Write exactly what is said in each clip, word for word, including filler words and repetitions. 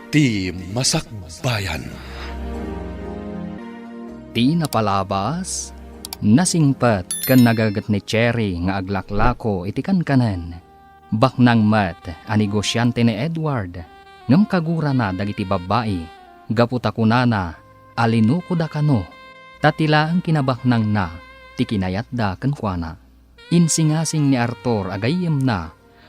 Ti Masakbayan. Ti napalabas, nasingpet ken nagaget ni Cherry nga aglaklako iti kankanen. Baknang met a negosiante ni Edward, ngem kagurana dagiti babbai gapu ta kunana a linukoda kano, ta ti laeng kinabaknangna ti kinayatda kenkuana. Insingasing ni Arthur a gayyemna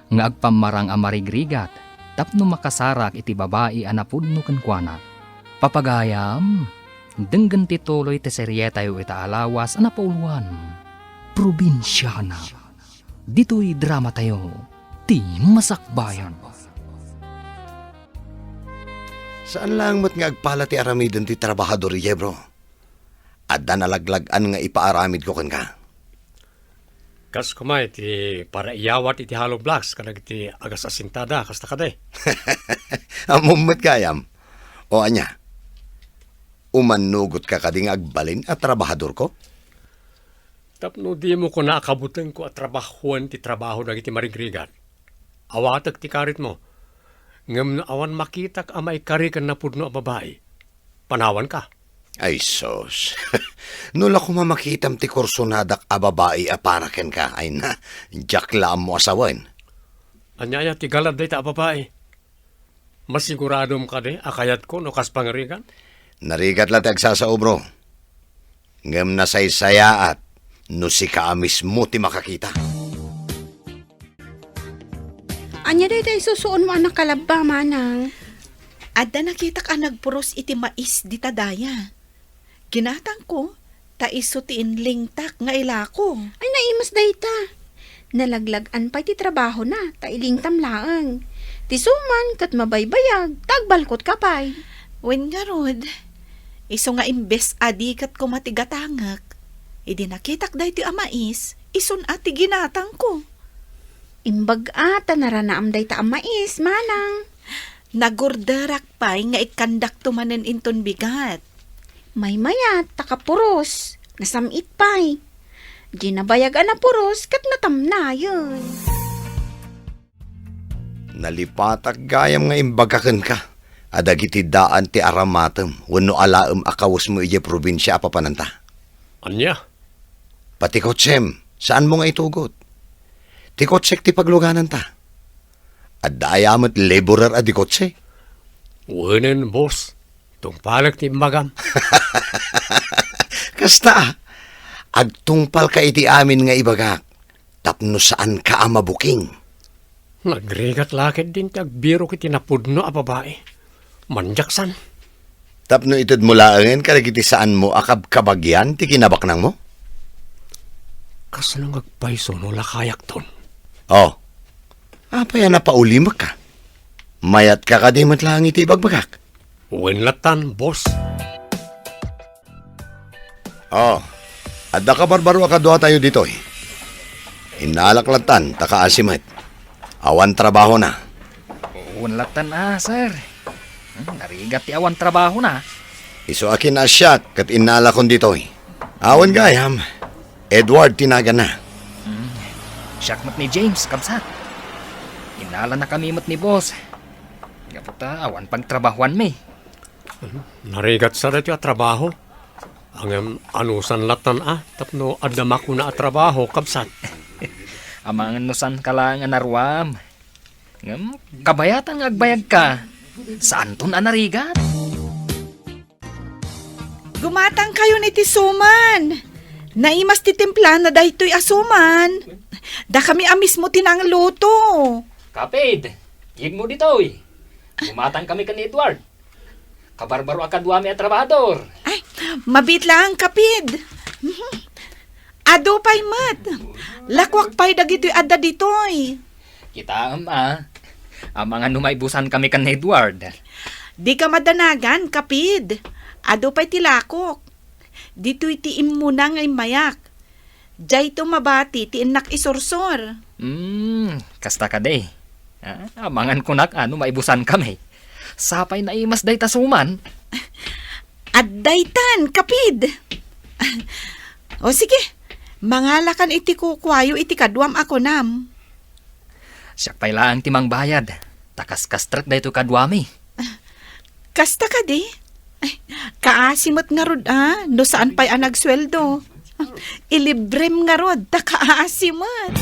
nga agpammarang a marigrigat tapno makasarak iti babai a napudno kenkuana. Papagayam, denggen ti tuloy ti serietayo ita a lawas a napauluan, Probinsiana. Ditoy dramatayo, ti Masakbayan. Saan laeng met nga agpala ti aramiden ti trabahador, Yebro. Adda nalaglag-an nga ipaaramidko kenka. Kas koma iti paraiyawat iti hollow blocks kadagiti agasasintada, kasta kadi. Ammom met gayam. O ania? Umannugotka kadi nga agbalin a trabahadorko? Tapno dimo kuna a kabutengko a trabahoen ti trabaho dagiti marigrigat. Awatek ti karitmo. Ngem no awan makitak a maikari ken napudno a babai, panawanka. Ay sus. No la koma makitam ti kursonadak a babai a para kenka, ay na, diak la ammo a sawen. Ania aya ti galad dayta a babai? Masiguradom kadi a kayatko no kas pangarigan? Narigat la ti agsasao, bro. Ngem nasaysayaat no sika a mismo ti makakita. Ania dayta isusuonmo a nakalabba, manang? Adda nakitak a nagpuros iti mais dita daya. Ginatangko, ta isu ti inlingtak nga ilako. Ay, naimas dayta. Nalaglag-an pay ti trabahona, ta ilingtam laeng. Ti suman ket mabaybayag, ta agbalkotka pay. Wen ngarud, isu nga imbes a di ket koma ti gatangek, idi nakitak daytoy a mais, isun a ti ginatangko. Imbag a ta naranaam dayta a mais, manang. Nagurderak pay nga ikkandakto manen inton bigat. Maymayat, ta kapuros, nasam-it pay. Di nabayag a napuros ket natamnayen. Nalipatak gayam nga imbagak kenka a dagiti daan ti aramatem wenno alaem a kawesmo idiay probinsia a papananta. Ania? Pati kotsem, saanmo nga itugot. Ti kotsek ti paglugananta. Adda aya met laborer a di kotse? Wenen, boss. Tungpalek ti imbagam. Kasta, agtungpalka iti amin nga ibagak, tapno saanka a mabuking. Nagrigat la ketdin ti agbirok iti napudno a babai. Manjaksan. Tapno itedmo laengen kadagiti saanmo a kabkabagian ti kinabaknangmo? Kasano nga agpayso no lakayakton? Oh, apay a napaulimekka? Mayatka kadi met laeng iti ibagbagak? Wen lattan, boss. Oh, adda kabarbaro a kaduatayo ditoy. Innalak lattan, ta kaasi met. Awan trabahona. Wen lattan a, sir. Hmm, narigat ti awan trabahona. Isu a kinaasiak ket innalakon ditoy. Awan gayam. Edward ti naganna. Hmm. Siak met ni James, kabsat. Innalanakami met ni boss. Gapu ta awan pagtrabahoanmi. Narigat sa daytoy a trabaho. Ngem anusan lattan a tapno adda makuna a trabaho, kabsat? Amangan no saanka laeng a naruam. Ngem kabayatan nga agbayagka, saanton a narigat. Gumatangkayon iti suman. Naimas ti timplana daytoy a suman. Dakami a mismo ti nangluto. Kapid, yegmo ditoy. Gumatangkami ken ni Edward. Kabarbaro a kaduami a trabahador. Ay, mabiit laeng, kapid. Mhm. Adu pay met. Lakuak pay dagitoy adda ditoy. Kitaem a. Amangan no maibusankami ken ni Edward. Dika madanagan, kapid. Adu pay ti lakok. Ditoy ti immuna nga immayak. Diayto mabati ti innak isursor. Hmm, kasta kadi. Ah, amangan kunak a no maibusankami. Sapay naimas dayta suman. Addaytan, kapid. O sige, mangalakan iti kukuayo iti kaduam a kunam. Siak pay laeng ti mangbayad, ta kaskastrek daytoy kaduami. Kasta kadi? Ay, kaasi met ngarud, a, no saan pay a nagsueldo. Ilibrem ngarud, ta kaasi met.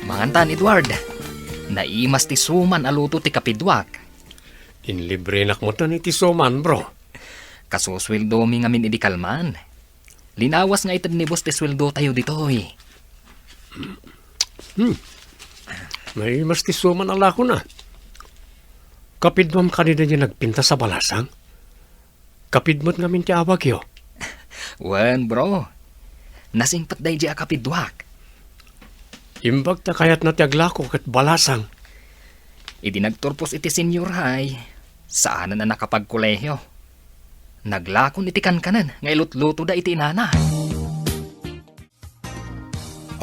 Mangantan, Edward. Naimas ti suman a luto ti kapiduak. Inlibrenak metten iti suman, bro. Kasusueldomi ngamin idi kalman. Linawas nga ited ni boss ti sueldotayo ditoy. Hmm. Naimas ti suman a lakona. Kapiduam kadi daydiay nagpintas a balasang? Kapid met ngamin ti awagyo? Wen, bro. Nasingpet daydiay a kapiduak. Imbag ta kayatna ti aglako ket balasang. Idi nagturpos iti senior high, saanen a nakapagkolehio. Naglakon iti kankanen nga ilutlutoda iti inana.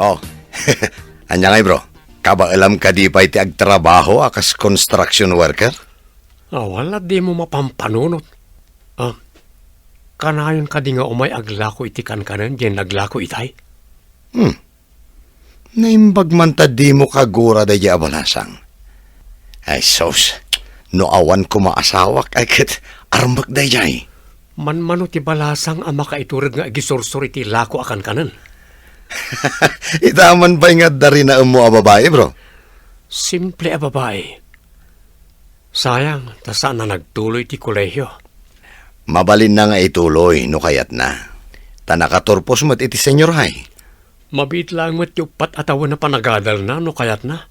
Oh, ania ngay, bro? Kabaelam kadi pay ti agtrabaho a kas construction worker? Awan la dimo mapampanunot. Ah, kanayon kadi nga umay aglako iti kankanen diay naglako itay? Hmm. Naimbag man ta dimo kagura daydiay a balasang. Ay, sus, no awan koma asawak, ay ket armek daydiay. Manmano ti balasang a makaiturod nga agisursor iti lako a kankanen? Ita man pay nga adda rinaemmo a babai, bro. Simple a babai. Sayang, ta saanna nagtuloy ti kolehio. Mabalinna nga ituloy no kayatna. Ta nakaturpos met iti senior high. Mabiit laeng met ti uppat a tawen a panagadalna no kayatna.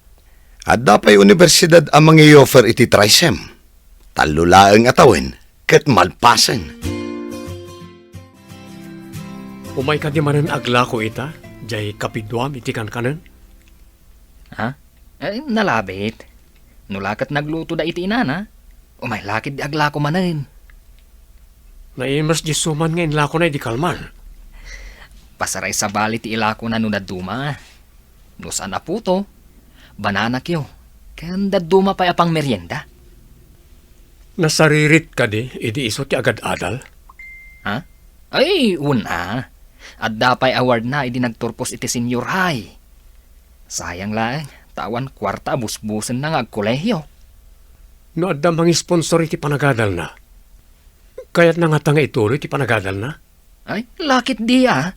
Adda pay universidad a mangi-offer iti TRICEM. Tallo laeng a tawen ket malpasen. Umay kadi manen aglako ita, diay kapiduam iti kankanen? Ha? Eh, nalabit. No la ket naglutoda iti inana, umay la ketdi aglako manen. Naimas diay suman nga inlakona idi kalman. Pasaray sabali ti ilakona no dadduma. No saan a puto, banana cue, ken dadduma pay a pangmerienda. Nasaririt kadi idi isu ti agad-adal? Ha? Ay, wen a. Adda pay awardna idi nagturpos iti senior high. Sayang laeng, ta awan kuarta a busbusenna nga agkolehio. No adda mangisponsor iti panagadalna, kayatna ngata nga ituloy ti panagadalna? Ay, la ketdi a.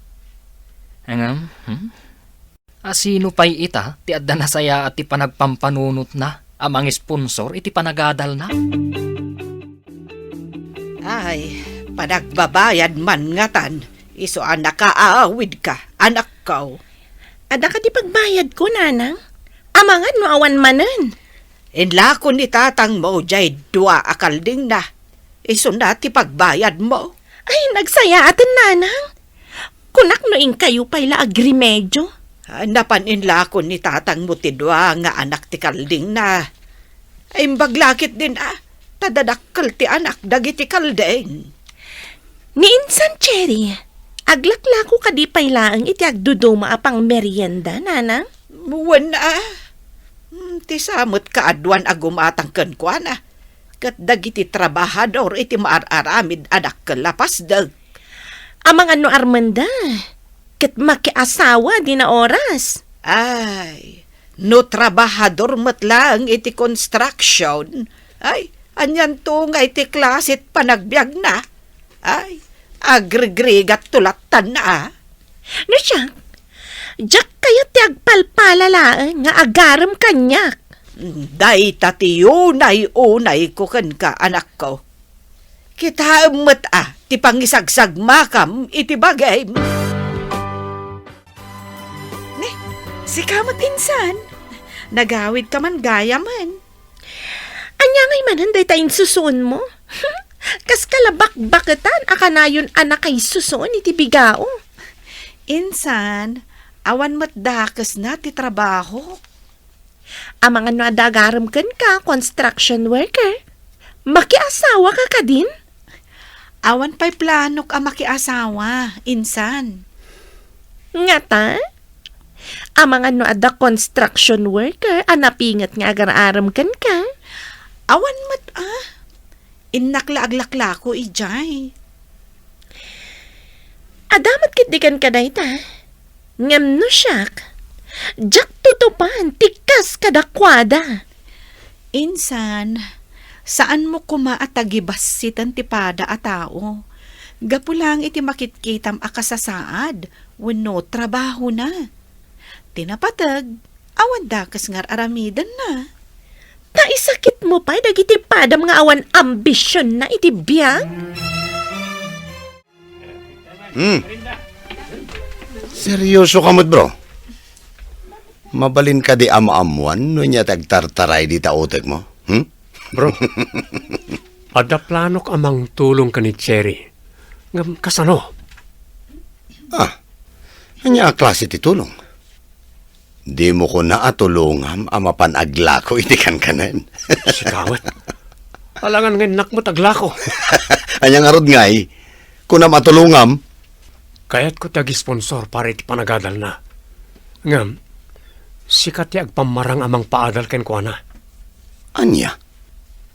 Ngem, hmm? A sino pay ita ti adda nasayaat ti panagpampanunotna a mangisponsor iti panagadalna? Ay, panagbabayad man ngatan, isu a nakaawidka, anakko. Adda kadi pagbayadko, nanang? Amangan no awan manen. Inlako ni tatangmo diay dua a kaldingna. Isuna ti pagbayadmo. Ay, nagsayaaten, nanang. Kunak no inkayo pay la agremedio. Ah, napan inlako ni tatangmo ti dua nga anak ti kaldingna. Imbag la ketdin a, ta dadakkel ti anak dagiti kalding. Ni insan, Cherry, aglaklako kadi pay laeng iti agduduma a pangmerienda, nanang? Wen a. Hmm, ti sa met kaaduan a gumatang kenkuana. Ket dagiti trabahador iti maar-aramid a dakkel a pasdek. Amangan no armenda, ket makiasawa dina oras. Ay, no trabahador met laeng iti construction, ay, anianto nga iti klasit panagbiagna? Ay, agrigrigatto lattan a. No siak, diak kayat ti agpalpala laeng nga agarem kaniak. Dayta ti unay-unayko kenka, anakko. Kitaem met a ti pangisagsagmakam iti bagim. Ne, sika met insan. Nagawidka man gayamen. Ania ngay manen dayta insusuonmo? Kaska la bakbaketan a kanayon a nakaisusuon iti bigao. Insan, awan met dakesna ti trabaho. Amangan no adda agarem kenka, construction worker. Makiasawaka kadin? Awan pay planok a makiasawa, insan. Ngata? Amangan no adda construction worker a napinget nga agar-arem kenka? Awan met a. Innak la aglaklako idiay. Adda met ketdi kenka dayta. Ngem no siak, diak tutupan ti kas kadakuada. Insan, Saanmo koma a tagibassiten ti pada a tao, gapu laeng iti makitkitam a kasasaad wenno trabahona. Ti napateg, awan dakes nga ar-aramidenna. Ta isakitmo pay dagiti padam nga awan ambisionna iti biag? Hmm. Seryoso ka met, bro? Mabalin kadi a maammuan no ania ti agtartaray dita utekmo? Hmm? Bro, adda planok a mangtulong ken ni Cherry. Ngem kasano? Ah, ania a klase ti tulong? Dimo kuna a tulongam a mapan aglako iti kankanen. Sika met. Alangan nga innak met aglako. Ania ngarud ngay? Kunam a tulongam? Kayatko ti agisponsor para iti panagadalna. Ngem, sika ti agpammarang a mangpaadal kenkuana. Ania?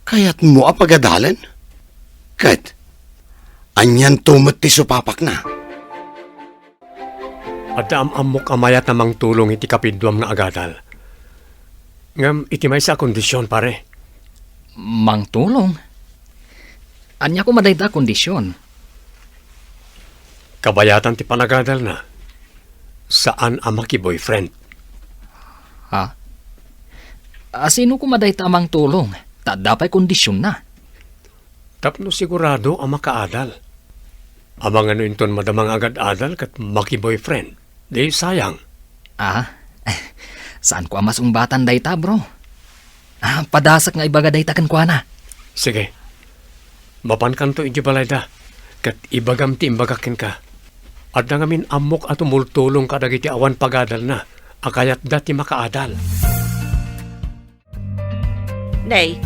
Kayatmo a pagadalen? Ket, anianto met ti supapakna? Adda am-ammok a mayat a mangtulong iti kapidduam nga agadal. Ngem iti maysa a kondision, pare. Mangtulong? Ania koma dayta a kondision? Kabayatan ti panagadalna. Saan a makiboyfriend. Ha? Asino koma dayta a mangtulong? Ta adda pay kondisionna. Tapno sigurado a makaadal. Amangan no inton madama nga agad-adal ket makiboyfriend, di sayang. Ah, saanko a masungbatan dayta, bro. Ah, padasek nga ibaga dayta kenkuana. Sige. Mapankanto idiay balayda, ket ibagam ti imbagak kenka. Adda ngamin ammok a tumultulong kadagiti awan pagadalna a kayatda ti makaadal. Nay,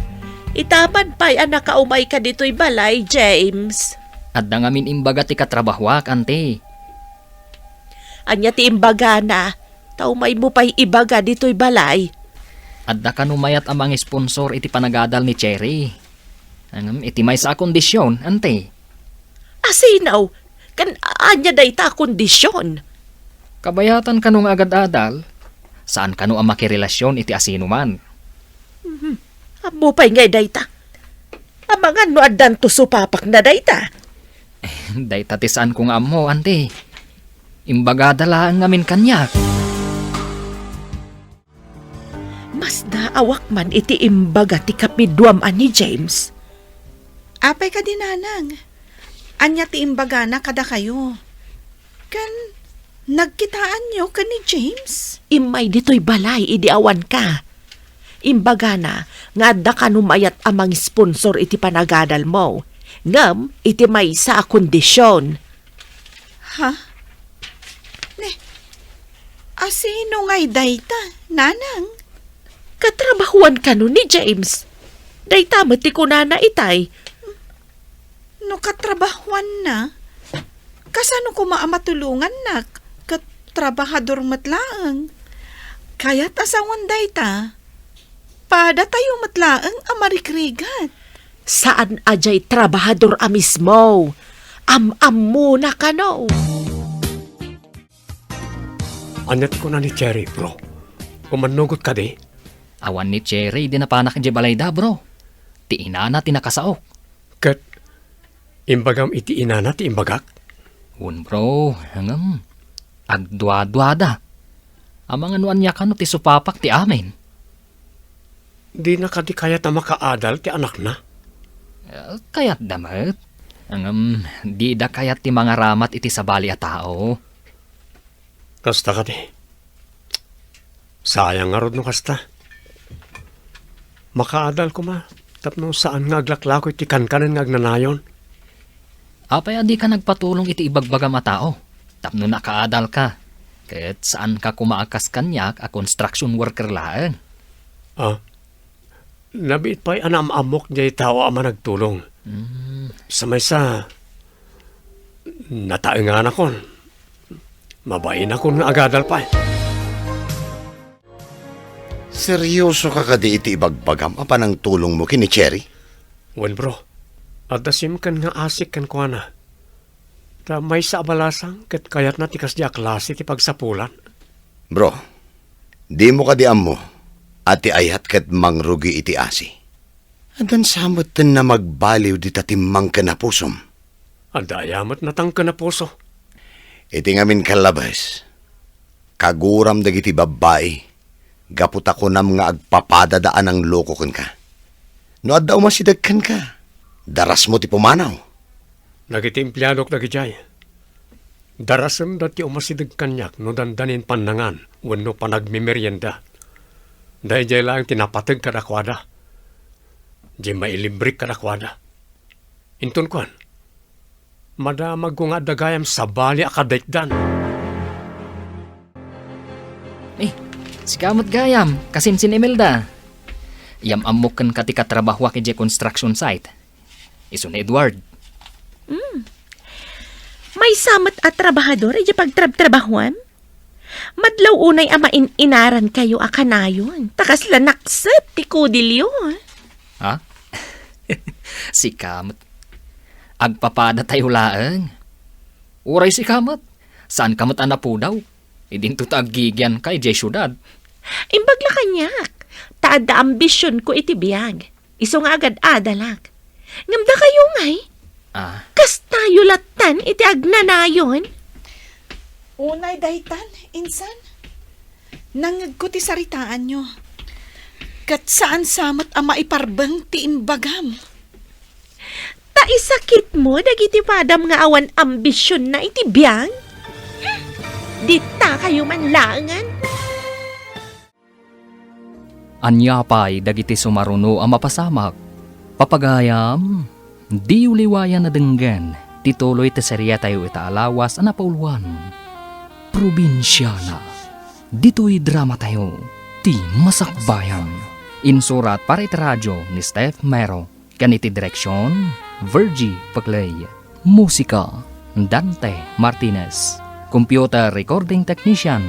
itaman pay a nakaumayka ditoy balay, James. Adda ngamin imbaga ti katrabahuak, anti. Ania ti imbagana? Ta umaymo pay ibaga ditoy balay. Adda kano mayat a mangisponsor iti panagadal ni Cherry. Ngem iti maysa a kondision, anti. Asino? Ken ania dayta a kondision? Kabayatan kano nga agad-adal, saan kano a makirelasyon iti asinoman. Mhm. Ammo pay ngay dayta. Amangan no addanto supapakna dayta. Dayta ti saanko nga ammo, anti. Imbagada laeng ngamin kaniak. Masdaawak man iti imbaga ti kapiduam a ni James. Apay kadi, nanang? Ania ti imbagana kadakayo? Ken nagkitaanyo ken ni James? Immay ditoy balay idi awanka. Imbagana nga adda kano mayat a mangisponsor iti panagadalmo, ngem iti maysa a kondision. Ha? Ne, asino ngay dayta, nanang? Katrabahuan kano ni James. Dayta met ti kunana itay. No katrabahuanna, kasano koma a matulongannak ket trabahador met laeng? Kayat a sawen dayta, padatayo met laeng a marikrigat. Saan a diay trabahador a mismo. Am-ammona kano. Ania ti kuna ni Cherry, bro? Umannugot kadi? Awan ni Cherry idi napanak idiay balayda, bro. Ti inana ti nakasaok. Ket imbagam iti inana ti imbagak? Wen, bro, ngem agduaduada. Amangan no ania kano ti supapak ti amin. Dina kadi kayat a makaadal ti anakna? Eh, kayatda met. Ngem, dida kayat ti mangaramat iti sabali a tao. Kasta kadi. Sayang ngarud no kasta. Makaadal koma, tapno saan nga aglaklako iti kankanen nga agnanayon. Apay a dika nagpatulong iti ibagbagam a tao, tapno nakaadalka, ket saanka koma a kas kaniak a construction worker laeng? Ah, nabiit pay a naam-ammok diay tao a managtulong. Mm. Sa maysa, nataenganakon. Mabainakon nga agadal pay. Seryoso ka kadi iti ibagbagam a panangtulongmo ken ni Cherry? Wen, bro. Adda simken nga asik kenkuana. Ta maysa a balasang ket kayatna ti kasdi a klase ti pagsapulan. Bro, dimo kadi ammo a ti ayat ket mangrugi iti asi? Addan sa met ti namagbaliw dita timmangken a pusom? Adda aya met natangken a puso? Iti ngamin kallabes, kaguram dagiti babbai gapu ta kunam nga agpapadada a nangloko kenka. No adda umasideg kenka, darasmo ti pumanaw. Dagiti empleadok dagidiay, darasenda ti umasideg kaniak no dandanin pannangan wenno panagmemerienda. Daydiay laeng ti napateg kadakuada. Diay mailibrek kadakuada. Inton kuan, madamagko nga adda gayam sabali a kadaitdan. Eh, sika met gayam, kasin sin Imelda. Yam-ammok kenka ti katrabahuak idiay construction site. Isu ni Edward. Hmm. Maysa met a trabahador idiay pagtrabtrabahuam? Madlaw unay a main-inarankayo a kanayon, ta kasla nakset ti kudilyo. Ha? Sika met. Agpapadatayo laeng. Uray sika met, saanka met a napudaw. Idinto ta aggigianka idiay siudad. Imbag la kaniak, ta adda ambisionko iti biag. Isu nga agad-adalak. Ngem dakayo ngay? Ah. Kastayo lattan iti agnanayon? Unay daytan, insan. Nangngegko ti saritaanyo. Ket saan sa met a maiparbeng ti imbagam. Ta isakitmo dagiti padam nga awan ambisionna iti biag? Ditakayo man laengen. Ania pay dagiti sumaruno a mapasamak? Papagayam, diyo liwayan a denggen ti tuloy ti seriatayo ita a lawas a napauluan, Probinsiana. Ditoy dramatayo, Ti Masakbayan. Insurat para iti radio ni Steph Mero. Ken iti direksion, Virgie Paclay. Musika, Dante Martinez. Computer recording technician,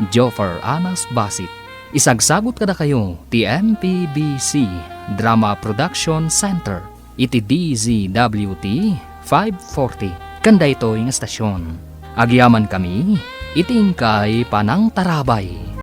Joffer Anas Basit. Isagsagut kadakayo ti M P B C Drama Production Center iti D Z W T five forty ken daytoy nga estasion. Agyamankami iti inkay panangtarabay.